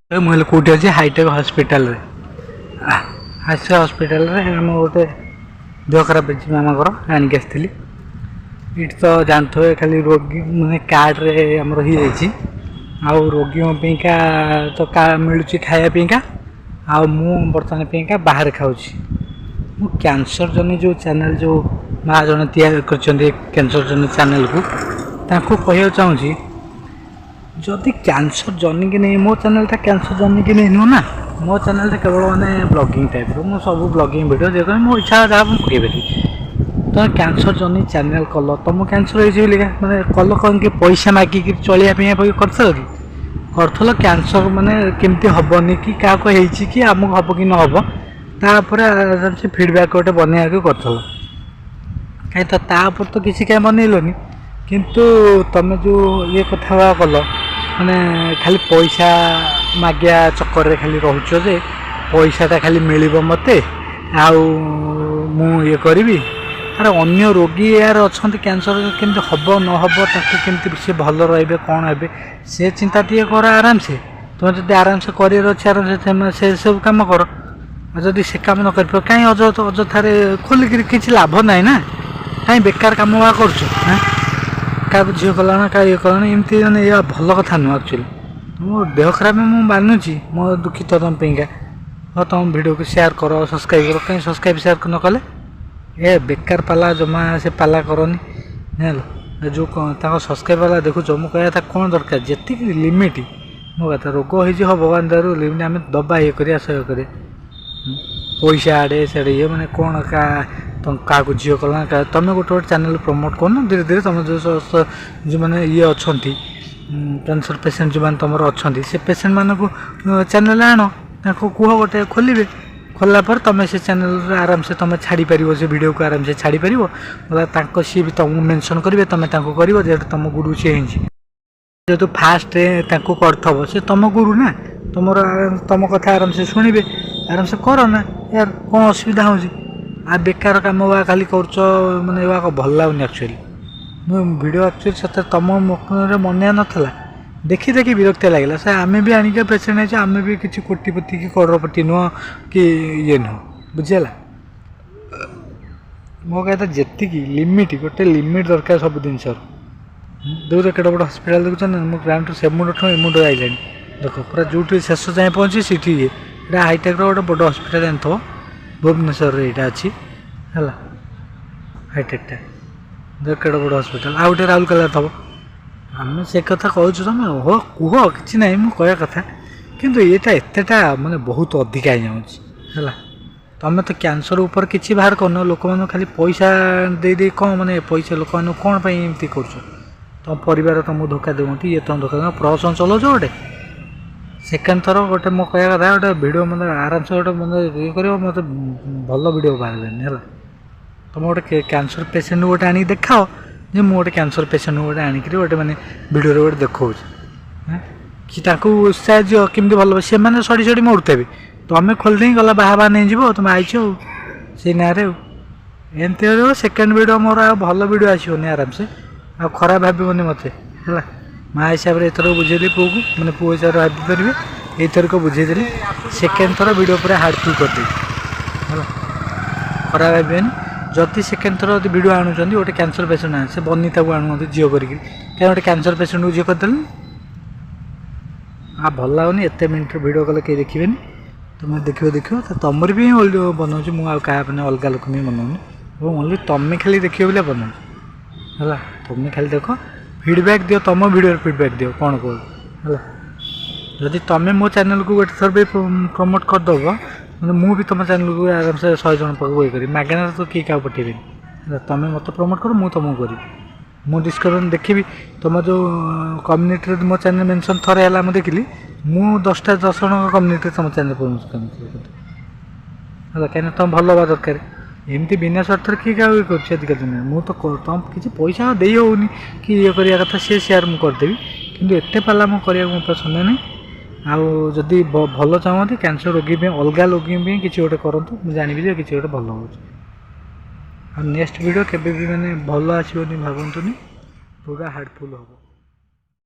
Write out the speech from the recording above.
ମୁଁ ହେଲେ କେଉଁଠି ଅଛି? ହାଇଟେକ୍ ହସ୍ପିଟାଲରେ। ହାଇଟେକ୍ ହସ୍ପିଟାଲରେ ଆମ ଗୋଟେ ଦେହ ଖରାପ ହେଇଛି ମାମାଙ୍କର, ଆଣିକି ଆସିଥିଲି ଏଇଠି। ତ ଜାଣିଥିବେ, ଖାଲି ରୋଗୀ ମାନେ କାର୍ଡ଼ରେ ଆମର ହେଇଯାଇଛି ଆଉ ରୋଗୀଙ୍କ ପାଇଁକା ତ ମିଳୁଛି ଖାଇବା ପାଇଁକା। ଆଉ ମୁଁ ବର୍ତ୍ତମାନ ପାଇଁକା ବାହାରେ ଖାଉଛି। ମୁଁ କ୍ୟାନ୍ସର ଜର୍ନି ଯେଉଁ ଚ୍ୟାନେଲ୍, ଯେଉଁ ମା ଜଣେ ତିଆରି କରିଛନ୍ତି କ୍ୟାନ୍ସର ଜର୍ନି ଚ୍ୟାନେଲ୍କୁ, ତାଙ୍କୁ କହିବାକୁ ଚାହୁଁଛି, ଯଦି କ୍ୟାନ୍ସର ଜର୍ନିକି ନେଇ ମୋ ଚ୍ୟାନେଲ୍ଟା, କ୍ୟାନ୍ସର ଜର୍ନିକି ନେଇ ନୁହଁ ନା, ମୋ ଚ୍ୟାନେଲ୍ଟା କେବଳ ମାନେ ବ୍ଲଗିଂ ଟାଇପ୍ର। ମୁଁ ସବୁ ବ୍ଲଗିଂ ଭିଡ଼ିଓ ଯେକୌଣସି ମୋ ଇଚ୍ଛା ଯାହା ମୁଁ ପକାଇ ପାରିବି। ତ କ୍ୟାନ୍ସର ଜର୍ନି ଚ୍ୟାନେଲ୍ କଲ, ତୁମ କ୍ୟାନ୍ସର ହେଇଛି ବୋଲିକା ମାନେ କଲ କ'ଣ କି ପଇସା ମାଗିକି ଚଳିବା ପାଇଁ କରିଥିଲ କି କରିଥିଲ? କ୍ୟାନ୍ସର ମାନେ କେମିତି ହେବନି କି କାହାକୁ ହେଇଛି କି ଆମକୁ ହେବ କି ନ ହେବ, ତାପରେ ସେ ଫିଡ଼ବ୍ୟାକ୍ ଗୋଟେ ବନେଇବାକୁ କରିଥିଲ କାହିଁ? ତ ତାପରେ ତ କିଛି କାହିଁ ବନେଇଲନି। କିନ୍ତୁ ତୁମେ ଯେଉଁ ଇଏ କଥା କଲ, ମାନେ ଖାଲି ପଇସା ମାଗିବା ଚକ୍କରରେ ଖାଲି ରହୁଛ ଯେ ପଇସାଟା ଖାଲି ମିଳିବ ମୋତେ ଆଉ ମୁଁ ଇଏ କରିବି। ଆରେ, ଅନ୍ୟ ରୋଗୀ ୟାର ଅଛନ୍ତି, କ୍ୟାନ୍ସର କେମିତି ହେବ ନ ହେବ, ତାକୁ କେମିତି ସେ ଭଲ ରହିବେ, କ'ଣ ହେବେ, ସେ ଚିନ୍ତା ଟିକେ କର ଆରାମସେ। ତୁମେ ଯଦି ଆରାମସେ କରିବାର ଅଛି, ଆରାମସେ ସେ ସବୁ କାମ କର। ଆଉ ଯଦି ସେ କାମ ନ କରିପାରିବ, କାହିଁ ଅଯଥାରେ ଖୋଲିକିରି କିଛି ଲାଭ ନାହିଁ ନା, କାହିଁ ବେକାର କାମ ବା କରୁଛ? ହାଁ, କାହାକୁ ଝିଅ କଲାଣ, କାହା ଇଏ କଲାଣ, ଏମିତି ମାନେ ଇଏ ଭଲ କଥା ନୁହଁ ଆକ୍ଚୁଆଲି। ମୋ ଦେହ ଖରାପ ମୁଁ ମାନୁଛି, ମୋ ଦୁଃଖିତ ତୁମ ପାଇଁକା। ହଁ, ତୁମ ଭିଡ଼ିଓକୁ ସେୟାର କର, ସବସ୍କ୍ରାଇବ୍ କର। କାହିଁ ସବସ୍କ୍ରାଇବ୍ ସେୟାର ନ କଲେ? ଏ ବେକାର ପାଲା, ଜମା ସେ ପାଲା କରନି, ଜାଣିଲ। ଯେଉଁ ତାଙ୍କ ସବସ୍କ୍ରାଇବ୍ ବାଲା ଦେଖୁଛ, ମୁଁ କହିବା କଥା କ'ଣ ଦରକାର? ଯେତିକି ଲିମିଟ୍, ମୋ କଥା ରୋଗ ହେଇଛି, ହବ, ଭଗବାନ ଦୟାରୁ ଲିମିଟ୍ ଆମେ ଦବା, ଇଏ କରିବା, ସହ୍ୟ କରିବା। ପଇସା ଆଡ଼େ ସିଆଡ଼େ ଇଏ ମାନେ କ'ଣ? କାହାକୁ ଝିଅ କଲା? ତମେ ଗୋଟେ ଗୋଟେ ଚ୍ୟାନେଲ୍ ପ୍ରମୋଟ୍ କରୁନ, ଧୀରେ ଧୀରେ ତୁମ ଯେଉଁ ଯେଉଁମାନେ ଇଏ ଅଛନ୍ତି, କ୍ୟାନ୍ସର ପେସେଣ୍ଟ ଯେଉଁମାନେ ତୁମର ଅଛନ୍ତି, ସେ ପେସେଣ୍ଟମାନଙ୍କୁ ଚ୍ୟାନେଲ୍ ଆଣ, ତାଙ୍କୁ କୁହ ଗୋଟେ ଖୋଲିବେ। ଖୋଲିଲା ପରେ ତୁମେ ସେ ଚ୍ୟାନେଲ୍ରେ ଆରାମସେ ତୁମେ ଛାଡ଼ିପାରିବ, ସେ ଭିଡ଼ିଓକୁ ଆରାମସେ ଛାଡ଼ିପାରିବ। ତାଙ୍କ ସିଏ ବି ତୁମକୁ ମେନସନ୍ କରିବେ, ତୁମେ ତାଙ୍କୁ କରିବ। ଯେହେତୁ ତୁମ ଗୁରୁ ସିଏ ହେଇଛି, ଯେହେତୁ ଫାଷ୍ଟ ତାଙ୍କୁ କରିଥିବ, ସେ ତୁମ ଗୁରୁ ନା, ତୁମର ତୁମ କଥା ଆରାମସେ ଶୁଣିବେ। ଆରାମସେ କର ନା ୟାର, କ'ଣ ଅସୁବିଧା ହେଉଛି? ଆଉ ବେକାର କାମ ବା ଖାଲି କରୁଛ, ମାନେ ଏଗୁଡ଼ାକ ଭଲ ଲାଗୁନି ଆକ୍ଚୁଆଲି। ମୁଁ ଭିଡ଼ିଓ ଆକ୍ଚୁଆଲି ସତରେ ତୁମ ମୁଖରେ ମନେ ନଥିଲା, ଦେଖି ଦେଖି ବିରକ୍ତିଆ ଲାଗିଲା। ସେ ଆମେ ବି ଆଣିକି ପେସେଣ୍ଟ ହେଇଛୁ, ଆମେ ବି କିଛି କୋଟିପତି କି କରୋଡ଼ପତି ନୁହଁ କି ଇଏ ନୁହଁ, ବୁଝିହେଲା? ମୋ କହିବା କଥା, ଯେତିକି ଲିମିଟ୍, ଗୋଟେ ଲିମିଟ୍ ଦରକାର ସବୁ ଜିନିଷର। ଦେଖୁଛ କେଡ଼େ ବଡ଼ ହସ୍ପିଟାଲ, ଦେଖୁଛ ନା? ମୁଁ ଗ୍ରାଉଣ୍ଡରୁ ସେ ମୁଣ୍ଡଠୁ ଏ ମୁଣ୍ଡ ଆଇଲାଣି, ଦେଖ, ପୁରା ଯେଉଁଠି ଶେଷ ଯାଏଁ ପହଞ୍ଚି ସେଠି ଇଏ। ଏଇଟା ହାଇଟେକ୍ର ଗୋଟେ ବଡ଼ ହସ୍ପିଟାଲ ଜାଣିଥିବ, ଭୁବନେଶ୍ୱରରେ ଏଇଟା ଅଛି, ହେଲା, ହାଇଟେକ୍ଟା। ଦେଖ କେଡ଼େ ବଡ଼ ହସ୍ପିଟାଲ। ଆଉ ଗୋଟେ ରାଉରକେଲା ଥିବ। ଆମେ ସେ କଥା କହୁଛୁ, ତମେ ହୋ କୁହ, କିଛି ନାହିଁ ମୁଁ କହିବା କଥା। କିନ୍ତୁ ଏଇଟା ଏତେଟା ମାନେ ବହୁତ ଅଧିକା ହେଇଯାଉଛି, ହେଲା। ତମେ ତ କ୍ୟାନ୍ସର ଉପରେ କିଛି ବାହାର କରୁନ, ଲୋକମାନଙ୍କୁ ଖାଲି ପଇସା ଦେଇ ଦେଇ କ'ଣ ମାନେ ପଇସା ଲୋକମାନଙ୍କୁ କ'ଣ ପାଇଁ ଏମିତି କରୁଛ? ତମ ପରିବାର ତମକୁ ଧୋକା ଦେଉଛନ୍ତି, ଇଏ ତମ ଧୋକା ଦେଉ ପ୍ରହସନ ଚଲାଉଛ। ଗୋଟେ ସେକେଣ୍ଡ ଥର ଗୋଟେ ମୋ କହିବା କଥା, ଗୋଟେ ଭିଡ଼ିଓ ମାନେ ଆରାମସେ ଗୋଟେ ମାନେ ଇଏ କରିବ, ମୋତେ ଭଲ ଭିଡ଼ିଓ ବାହାରିଲାନି, ହେଲା। ତୁମେ ଗୋଟେ କ୍ୟାନ୍ସର ପେସେଣ୍ଟକୁ ଗୋଟେ ଆଣିକି ଦେଖାଅ ଯେ ମୁଁ ଗୋଟେ କ୍ୟାନ୍ସର ପେସେଣ୍ଟକୁ ଗୋଟେ ଆଣିକିରି ଗୋଟେ ମାନେ ଭିଡ଼ିଓରେ ଗୋଟେ ଦେଖାଉଛି କି ତାଙ୍କୁ ଉତ୍ସାହ ଦିଅ କେମିତି ଭଲ। ସେମାନେ ସଢ଼ି ସଢ଼ି ମରୁଥିବେ, ତୁମେ ଖୋଲିଦେଇ ଗଲା, ବାହା ବାହା ନେଇଯିବ, ତୁମେ ଆଇଛ ଆଉ ସେଇ ନାଁରେ। ଆଉ ଏମିତି ହେବ ସେକେଣ୍ଡ ଭିଡ଼ିଓ ମୋର ଆଉ ଭଲ ଭିଡ଼ିଓ ଆସିବନି ଆରାମସେ। ଆଉ ଖରାପ ଭାବିବନି ମୋତେ, ହେଲା। ମା ହିସାବରେ ଏଥର ବୁଝେଇଲି ପୁଅକୁ, ମାନେ ପୁଅ ହିସାବରେ ଭାବିପାରିବେ, ଏଇଥରକ ବୁଝେଇଦେଲି। ସେକେଣ୍ଡ ଥର ଭିଡ଼ିଓ ପୁରା ହାର୍ଡ଼ଫୁଲ୍ କରିଦେବି, ହେଲା। ଖରାପ ଭାବିବେନି। ଯଦି ସେକେଣ୍ଡ ଥର ଯଦି ଭିଡ଼ିଓ ଆଣୁଛନ୍ତି, ଗୋଟେ କ୍ୟାନ୍ସର ପେସେଣ୍ଟ ଆଣ, ସେ ବନିତାକୁ ଆଣୁଛନ୍ତି ଝିଅ କରିକି, କାହିଁ ଗୋଟେ କ୍ୟାନ୍ସର ପେସେଣ୍ଟକୁ ଝିଅ କରିଦେଲେନି? ଆଉ ଭଲ ଲାଗୁନି। ଏତେ ମିନିଟ୍ର ଭିଡ଼ିଓ କଲେ କେହି ଦେଖିବେନି। ତୁମେ ଦେଖିବ ଦେଖିବ ତ ତୁମର ବି ବନାଉଛି ମୁଁ, ଆଉ କାହା ମାନେ ଅଲଗା ଲୋକ ବି ବନାଉନି ଏବଂ ଓନ୍ଲି ତୁମେ ଖାଲି ଦେଖିବ ବୋଲି ବନାଉଛି, ହେଲା। ତୁମେ ଖାଲି ଦେଖ, ଫିଡ଼ବ୍ୟାକ୍ ଦିଅ, ତୁମ ଭିଡ଼ିଓର ଫିଡ଼ବ୍ୟାକ୍ ଦିଅ କ'ଣ କୁହ, ହେଲା। ଯଦି ତୁମେ ମୋ ଚ୍ୟାନେଲ୍କୁ ଗୋଟେ ଥର ବି ପ୍ରମୋଟ୍ କରିଦେବ, ମାନେ ମୁଁ ବି ତୁମ ଚ୍ୟାନେଲ୍କୁ ଆରାମସେ 100 ଜଣ ପାଖକୁ ଇଏ କରିବି। ମାଗଣାରେ ତ କେହି କାହାକୁ ପଠେଇବେନି, ହେଲା। ତୁମେ ମୋତେ ପ୍ରମୋଟ୍ କର, ମୁଁ ତୁମକୁ କରିବି। ମୁଁ ଡିସ୍କଭରି ଦେଖିବି, ତୁମ ଯେଉଁ କମ୍ୟୁନିଟିରେ ମୋ ଚ୍ୟାନେଲ୍ ମେନସନ୍ ଥରେ ହେଲା, ମୁଁ ଦେଖିଲି, ମୁଁ 10ଟା 10 ଜଣଙ୍କ କମ୍ୟୁନିଟିରେ ତୁମ ଚ୍ୟାନେଲ୍ ପ୍ରମୋସନ୍ ହେଲା। କାହିଁକିନା ତୁମେ ଭଲ ହେବା ଦରକାର। ଏମିତି ବିନା ସ୍ୱାର୍ଥରେ କିଏ କାହାକୁ ଇଏ କରୁଛି ଆଜିକାଲି ଦୁନିଆରେ? ମୁଁ ତ ତୁମ କିଛି ପଇସା ଦେଇ ହେଉନି କି ଇଏ କରିବା କଥା, ସେ ସେୟାର ମୁଁ କରିଦେବି, କିନ୍ତୁ ଏତେ ପାଲା ମୁଁ କରିବାକୁ ମୋ ପାଖରେ ସମୟ ନାହିଁ। ଆଉ ଯଦି ଭଲ ଚାହୁଁନ୍ତି କ୍ୟାନ୍ସର ରୋଗୀ ପାଇଁ, ଅଲଗା ରୋଗୀ ପାଇଁ କିଛି ଗୋଟେ କରନ୍ତୁ, ମୁଁ ଜାଣିବି ଯେ କିଛି ଗୋଟେ ଭଲ ହେଉଛି। ଆଉ ନେକ୍ସଟ ଭିଡ଼ିଓ କେବେ ବି ମାନେ ଭଲ ଆସିବନି ଭାବନ୍ତୁନି, ପୁରା ହାର୍ଡ଼ଫୁଲ୍ ହେବ।